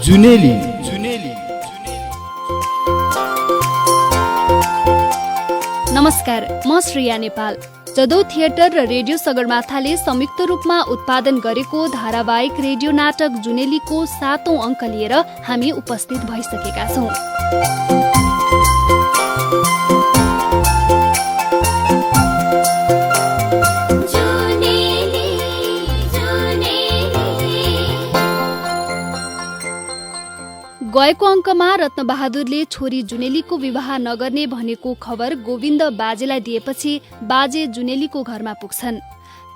जुनेली। नमस्कार, म श्रेया नेपाल। जदौ थिएटर र रेडियो सगरमाथाले संयुक्त रूपमा उत्पादन गरेको धारावाहिक रेडियो नाटक जुनेलीको 7औं अङ्क लिएर हामी उपस्थित भइसकेका छौं। गएको अङ्कमा रत्नबहादुरले छोरी जुनेलीको विवाह नगर्ने भनेको खबर गोविन्द बाजेलाई दिएपछि बाजे जुनेलीको घरमा पुग्छन्।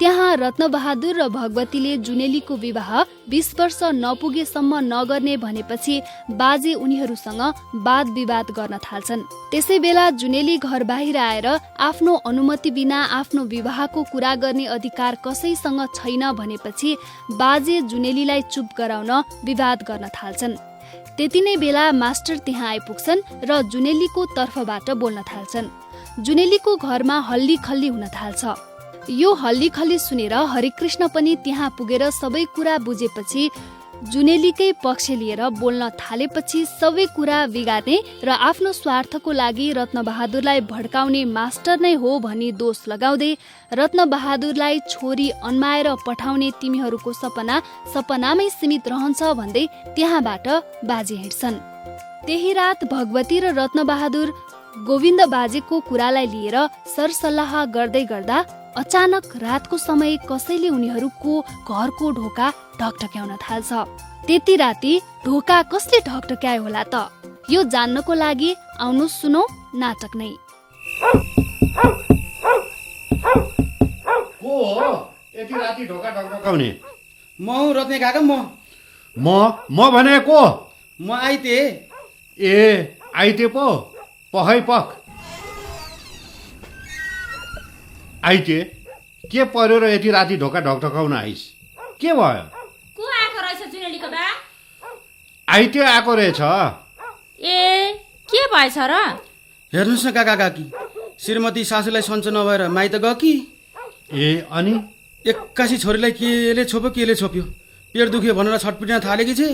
त्यहाँ रत्नबहादुर र भगवतीले जुनेलीको विवाह 20 वर्ष नपुगेसम्म नगर्ने भनेपछि बाजे उनीहरूसँग वाद विवाद गर्न थाल्छन्। त्यसै बेला जुनेली घर बाहिर आएर आफ्नो अनुमति बिना आफ्नो विवाहको कुरा गर्ने अधिकार कसैसँग छैन भनेपछि बाजे जुनेलीलाई चुप गराउन विवाद गर्न थाल्छन्। त्यति नै बेला मास्टर त्यहाँ आइपुग्छन् र जुनेलीको तर्फबाट बोल्न थाल्छन्। जुनेलीको घरमा हल्ली खल्ली हुन थाल्छ। यो हल्ली खल्ली सुनेर हरिकृष्ण पनि त्यहाँ पुगेर सबै कुरा बुझेपछि जुनेलीकै पक्ष लिएर बोल्न थालेपछि सबै कुरा बिगार्ने र आफ्नो स्वार्थको लागि रत्नबहादुरलाई भड्काउने मास्टर नै हो भनी दोष लगाउँदै रत्नबहादुरलाई छोरी अन्माएर पठाउने तिमीहरूको सपना सपनामै सीमित रहन्छ भन्दै त्यहाँबाट बाजे हिँड्छन्। त्यही रात भगवती र रत्नबहादुर गोविन्द बाजेको कुरालाई लिएर सरसल्लाह गर्दै गर्दा अचानक रातको समय कसैले उनीहरूको घरको ढोका ढकढक्याउन थाल्छ। त्यति राति ढोका कसले ढकढक्यायो होला त? यो जान्नको लागि आउनु सुनौ नाटक नै। को हो यति राति ढोका ढकढकाउने? म हूँ रत्ने काका। म भने को? म आइते। ए आइते पो पहै पख। आइते के पर्यो र यति राति ढोका ढकढकाउन आइस? के भयो? को आएको रहेछ जुनेलीको बा? आइते आएको रहेछ। ए के भएछ र? हेर्नुहोस् न काका काकी, श्रीमती सासूलाई सन्चो नभएर माइत गयो कि। ए अनि? एक्कासी छोरीलाई केले छोप्यो। पेट दुख्यो भनेर छटपिट्न थालेकी छे।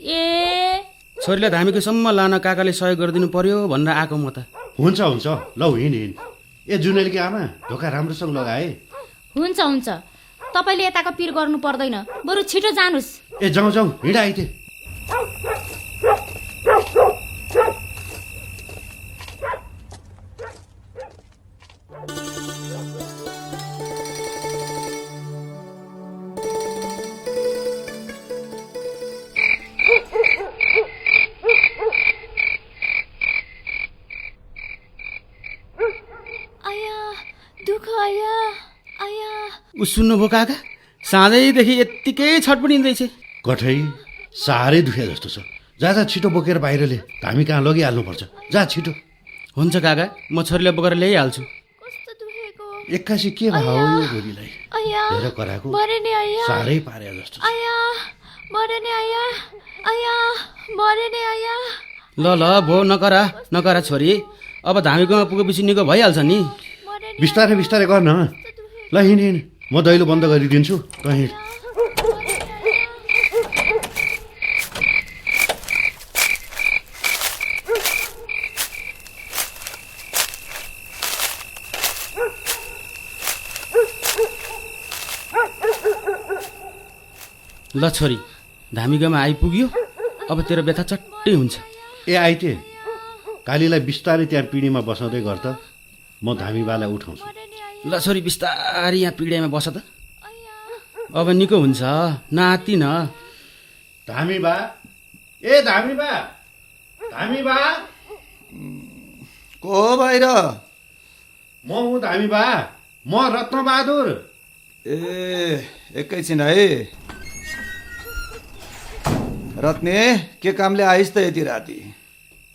ए छोरीलाई धामीकोसम्म लान काकाले सहयोग गरिदिनु पर्यो भनेर आएको म त। हुन्छ ल हिँड। ए जुनेलीकी आमा ढोका राम्रोसँग लगाए? हुन्छ तपाईले यताको पिर गर्नु पर्दैन, बरु छिटो जानुस्। ए जाउँ हिँड आइते। सुन्नुभयो काका, साँझैदेखि यत्तिकै छटपटिँदैछ। कठै साह्रै दुखे जस्तो छ। जा छिटो बोकेर बाहिरले हामी कहाँ लगिहाल्नुपर्छ। जा छिटो। हुन्छ काका, म छोरीलाई बोकेर ल्याइहाल्छु। एक्कासी के भयो यो छोरीलाई? धेरै कराएको साह्रै पारे जस्तो छ। ल भो नकरा छोरी, अब धामीकोमा पुगेपछि निको भइहाल्छ नि। बिस्तारै गर्न। ल हिँड, म दैलो बन्द गरिदिन्छु। त हिँड। ल छोरी, धामीकोमा आइपुग्यो, अब तेरो व्यथा चट्टै हुन्छ। ए आइते, कालीलाई बिस्तारै त्यहाँ पिँढीमा बसाउँदै गर् त, म धामीबालाई उठाउँछु। ल छोरी, बिस्तारै यहाँ पिँढीमा बस त, अब निको हुन्छ। नाति न धामीबा। ए धामीबा को बाहिर? म हुँ धामीबा, म रत्नबहादुर। ए एकैछिन है। रत्ने, के कामले आइस त यति राति?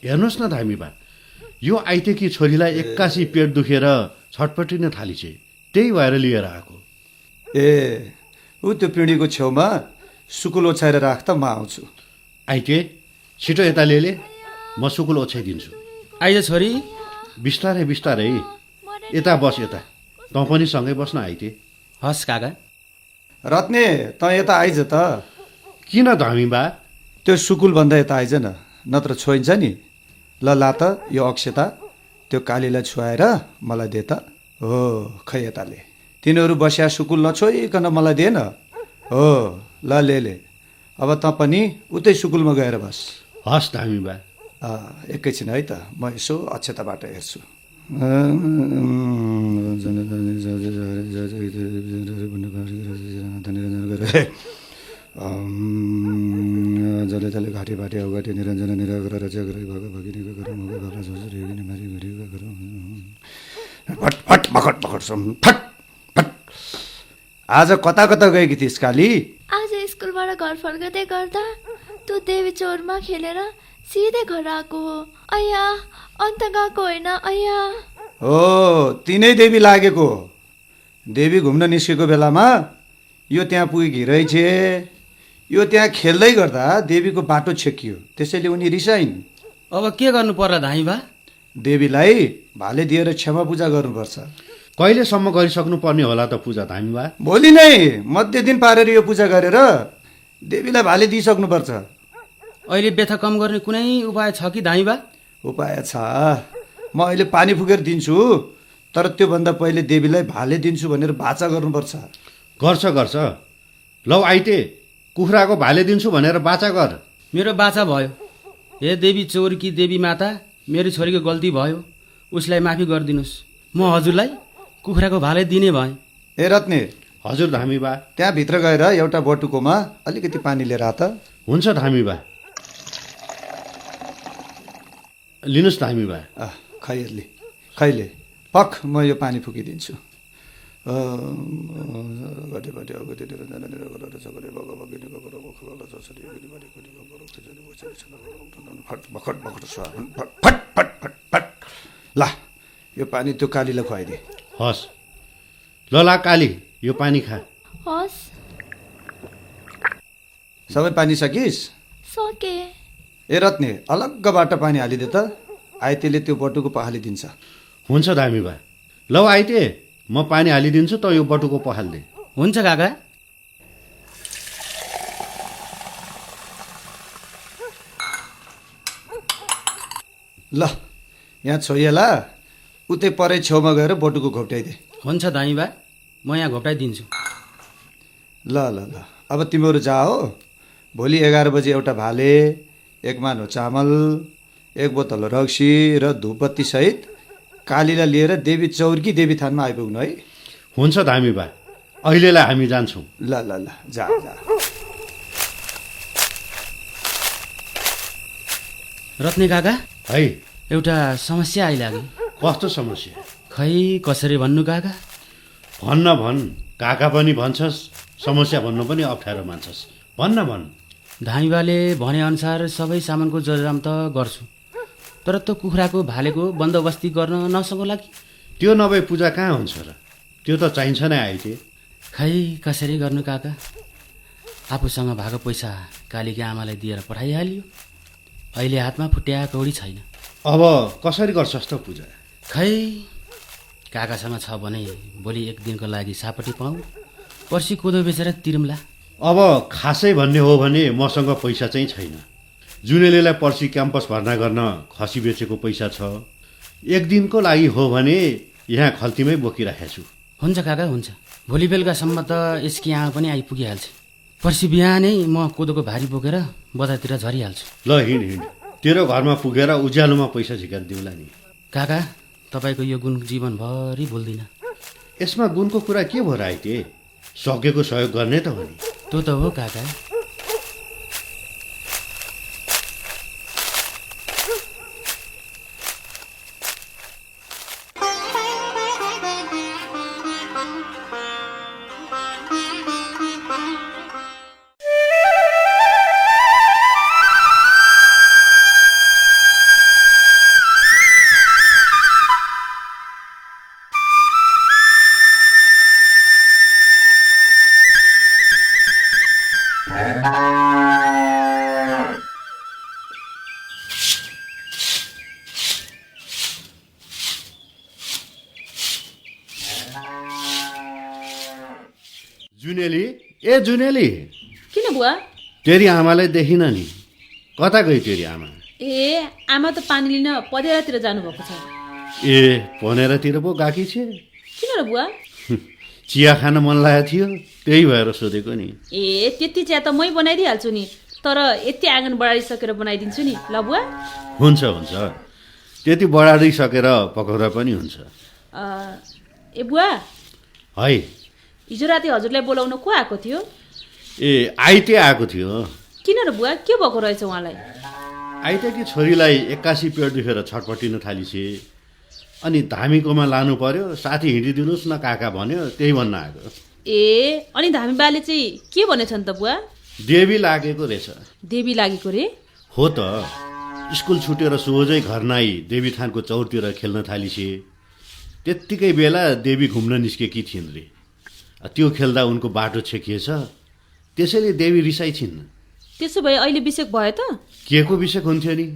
हेर्नुहोस् न धामीबा, यो आइतेकी छोरीलाई एक्कासी पेट दुखेर छटपटिन थाली छे, त्यही भएर लिएर आएको। ए ऊ त्यो पिँढीको छेउमा सुकुल ओछ्याएर राख त, म आउँछु। आइते छिटो यता ले, म सुकुल ओछ्याइदिन्छु। आइज छोरी। बिस्तारै यता बस। यता तँ पनि सँगै बस्न आइते। हस् काका। रत्ने, त यता आइज त। किन धामी बा? त्यो सुकुलभन्दा यता आइज न, नत्र छोइन्छ नि। ल ला त यो अक्षता त्यो कालीलाई छुवाएर मलाई दे त। हो खै यताले, तिनीहरू बस्या सुकुल नछोइकन मलाई दे न। हो ल ले। अब त पनि उतै सुकुलमा गएर बस। हस् धामी बा। एकैछिन है त, म यसो अक्षताबाट हेर्छु। जले तले घाँटी भाटी औघाटी निरञ्जन निरागर रच गरे भग भगिनीको गर मुख गला झोझ रेगिनी मारी घुरीको गर फट फट भखट भखट फट फट। आज कता कता गएकी थिइस् काली? आज स्कुलबाट घर फर्कँदै गर्दा त्यो देवी चौरमा खेलेर सिधै घर आएको हो। अಯ್या अन्त गएको होइन अಯ್या। हो तिनै देवी लागेको। देवी घुम्न निस्केको बेलामा यो त्यहाँ पुगेकी रहेछ। यो त्यहाँ खेल्दै गर्दा देवीको बाटो छेकियो, त्यसैले उनी रिसाइन्। अब के गर्नु पर्ला धामी बा? देवीलाई भाले दिएर क्षमा पूजा गर्नुपर्छ। कहिलेसम्म गरिसक्नु पर्ने होला त पूजा धामी बा? भोलि नै मध्य दिन पारेर यो पूजा गरेर देवीलाई भाले दिइसक्नुपर्छ। अहिले व्यथा कम गर्ने कुनै उपाय छ कि धामी बा? उपाय छ, म अहिले पानी फुकेर दिन्छु, तर त्योभन्दा पहिले देवीलाई भाले दिन्छु भनेर बाचा गर्नुपर्छ। गर्छ। लौ आइते कुखुराको भाले दिन्छु भनेर बाचा गर। मेरो बाचा भयो। हे देवी चौरकी देवी माता, मेरो छोरीको गल्ती भयो, उसलाई माफी गरिदिनुहोस्। म हजुरलाई कुखुराको भाले दिने भएँ। ए रत्ने, हजुर धामी बा। त्यहाँ भित्र गएर एउटा बटुकोमा अलिकति पानी लिएर आ त। हुन्छ धामी बा। लिनुहोस् धामी बा। खैले पख, म यो पानी फुकिदिन्छु। ला यो पानी त्यो कालीलाई खुवाइदिए। हस् ल ला काली, यो पानी खा। हस् सबै पानी सकिस्? सके। ए रत्ने, अलग्गबाट पानी हालिदे त, आइतेले त्यो बटुको पखालिदिन्छ। हुन्छ धामी बा। लौ आइते म पानी हालिदिन्छु, त यो बटुको पखाल्दे। हुन्छ काका। ल यहाँ छोइएला, उतै परै छेउमा गएर बटुको घोप्ट्याइदे। हुन्छ धामी बा, म यहाँ घोप्टाइदिन्छु। ल ल ल अब तिमीहरू जा हो। भोलि 11 बजे एउटा भाले, 1 मानो चामल, 1 बोतल रक्सी र धुपबत्ती सहित कालीलाई लिएर देवी चौरकी देवी थानमा आइपुग्नु है। हुन्छ धामी बा, अहिलेलाई हामी जान्छौँ। ल ल ल जा। रत्ने काका, है एउटा समस्या आइलाग्यो। कस्तो समस्या? खै कसरी भन्नु काका? भन् काका पनि भन्छस्, समस्या भन्नु पनि अप्ठ्यारो मान्छस्। भन्। धामीबाले भनेअनुसार सबै सामानको जजाम त गर्छु, तर त्यो कुखुराको भालेको बन्दोबस्ती गर्न नसक्नुला कि? त्यो नभए पूजा कहाँ हुन्छ र? त्यो त चाहिन्छ नै आइते। खै कसरी गर्नु काका? आफूसँग भएको पैसा कालीकी आमालाई दिएर पठाइहालियो। अहिले हातमा फुट्या कौडी छैन। अब कसरी गर्छस् त पूजा? खै काकासँग छ भने भोलि 1 दिनको लागि सापटी पाऊ, पर्सि कोदो बेचेर तिरौँला। अब खासै भन्ने हो भने मसँग पैसा चाहिँ छैन। जुनेलीलाई पर्सि क्याम्पस भर्ना गर्न खसी बेचेको पैसा छ। 1 दिनको लागि हो भने यहाँ खल्तीमै बोकिराखेको छु। हुन्छ काका, हुन्छ। भोलि बेलुकासम्म त यसकी आमा पनि आइपुगिहाल्छ। पर्सि बिहानै म कोदोको भारी बोकेर बजारतिर झरिहाल्छु। ल हिँड। तेरो घरमा पुगेर उज्यालोमा पैसा झिकेर दिउँला नि। काका, तपाईँको यो गुण जीवनभरि बोल्दिनँ। यसमा गुणको कुरा के भयो र आइते? सकेको सहयोग गर्ने त हो नि। त्यो त हो काका। जुनेली, ए जुनेली, किन बुवा? तेरी आमालाई देखिन नि। कता गई तेरी आमा? ए आमा त पानी लिन पँधेरातिर जानुभएको छ। ए पनेरातिर पो गएकी छे? किन र बुवा? चिया खान मन लागेको थियो, त्यही भएर सोधेको नि। ए त्यति चिया त मै बनाइदिइहाल्छु नि, तर यति आँगन बढाइसकेर बनाइदिन्छु नि ल बुवा। हुन्छ हुन्छ, त्यति बढाइसकेर पकाउँदा पनि हुन्छ। ए बुवा, है हिजो राति हजुरलाई बोलाउन को आएको थियो? ए आइते आएको थियो। किन र बुवा, के भएको रहेछ उहाँलाई? आइतेकी छोरीलाई 81 पेट दुखेर छटपटिन थालिछे, अनि धामीकोमा लानु पर्यो, साथी हिँडिदिनुहोस् न काका भन्यो, त्यही भन्न आएको। ए अनि धामी बाले चाहिँ के भनेछन् त बुवा? देवी लागेको रहेछ। देवी लागेको रे? हो त, स्कुल छुटेर सोझै घर नाइ देवी थानको चौरतिर खेल्न थालिछे। त्यत्तिकै बेला देवी घुम्न निस्केकी थिइन् रे। त्यो खेल्दा उनको बाटो छेकिएछ, त्यसैले देवी रिसाइ छिन्। त्यसो भए अहिले बिसेक भयो त? के को विषय हुन्थ्यो नि?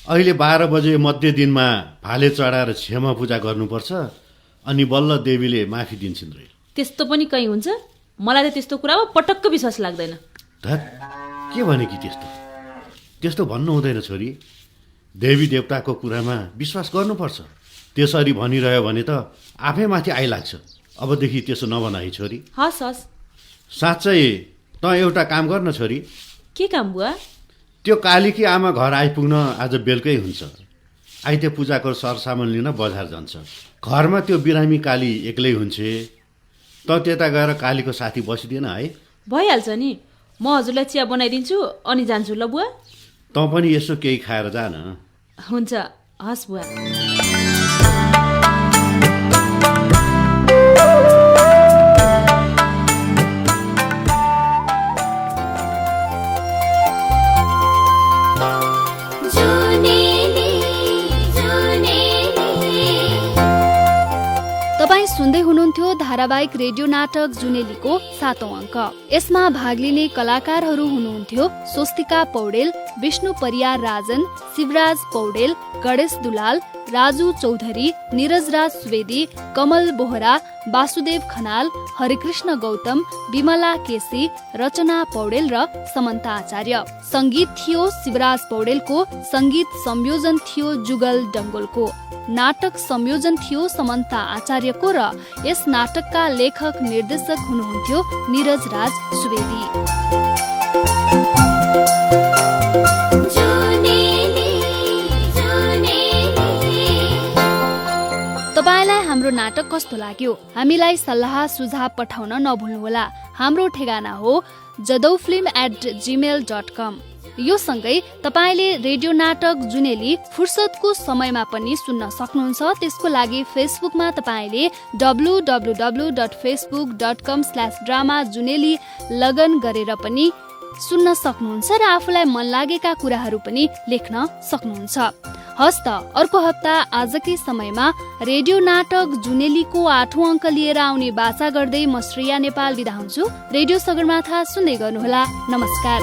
अहिले 12 बजे मध्य दिनमा भाले चढाएर क्षमा पूजा गर्नुपर्छ, अनि बल्ल देवीले माफी दिन्छन् रे। त्यस्तो पनि कहीँ हुन्छ? मलाई त त्यस्तो कुरामा पटक्क विश्वास लाग्दैन। धत, के भने कि त्यस्तो? त्यस्तो भन्नु हुँदैन छोरी। देवी देवताको कुरामा विश्वास गर्नुपर्छ। त्यसरी भनिरह्यो भने त आफै माथि आइलाग्छ। अबदेखि त्यसो नभन है छोरी। हस् हस्। साँच्चै त एउटा काम गर्न छोरी। के काम बुवा? त्यो कालीकी आमा घर आइपुग्न आज बेलुकै हुन्छ। आइते पूजाको सरसामान लिन बजार जान्छ। घरमा त्यो बिरामी काली एक्लै हुन्छे। त त्यता गएर कालीको साथी बसिदिएन है? भइहाल्छ नि, म हजुरलाई चिया बनाइदिन्छु अनि जान्छु ल बुवा। त पनि यसो केही खाएर जान। हुन्छ, हस् बुवा। तपाईँ सुन्दै हुनुहुन्थ्यो धारावाहिक रेडियो नाटक जुनेलीको 7औं अङ्क। यसमा भाग लिने कलाकारहरू हुनुहुन्थ्यो स्वस्तिका पौडेल, विष्णु परियार राजन, शिवराज पौडेल, गणेश दुलाल, राजु चौधरी, निरजराज सुवेदी, कमल बोहरा, वासुदेव खनाल, हरिकृष्ण गौतम, विमला केसी, रचना पौडेल र समन्ता आचार्य। संगीत थियो शिवराज पौडेलको, संगीत संयोजन थियो जुगल डङ्गोलको, नाटक संयोजन थियो समन्ता आचार्यको र यस नाटकका लेखक निर्देशक हुनुहुन्थ्यो निरज राज सुवेदी। तपाईलाई हाम्रो नाटक कस्तो लाग्यो? हामीलाई सल्लाह सुझाव पठाउन नभुल्नुहोला। हाम्रो ठेगाना हो jadavfilm@gmail.com। यो सँगै तपाईले रेडियो नाटक जुनेली फुर्सदको समयमा पनि सुन्न सक्नुहुन्छ। त्यसको लागि फेसबुकमा तपाईले www.facebook.com/drama जुनेली लगन गरेर पनि सुन्न सक्नुहुन्छ र आफूलाई मन लागेका कुराहरू पनि लेख्न सक्नुहुन्छ। हस्त अर्को हप्ता आजकै समयमा रेडियो नाटक जुनेलीको 8औं अङ्क लिएर आउने बाचा गर्दै म श्रेया नेपाल बिदा हुन्छु। रेडियो सगरमाथा सुन्दै गर्नुहोला। नमस्कार।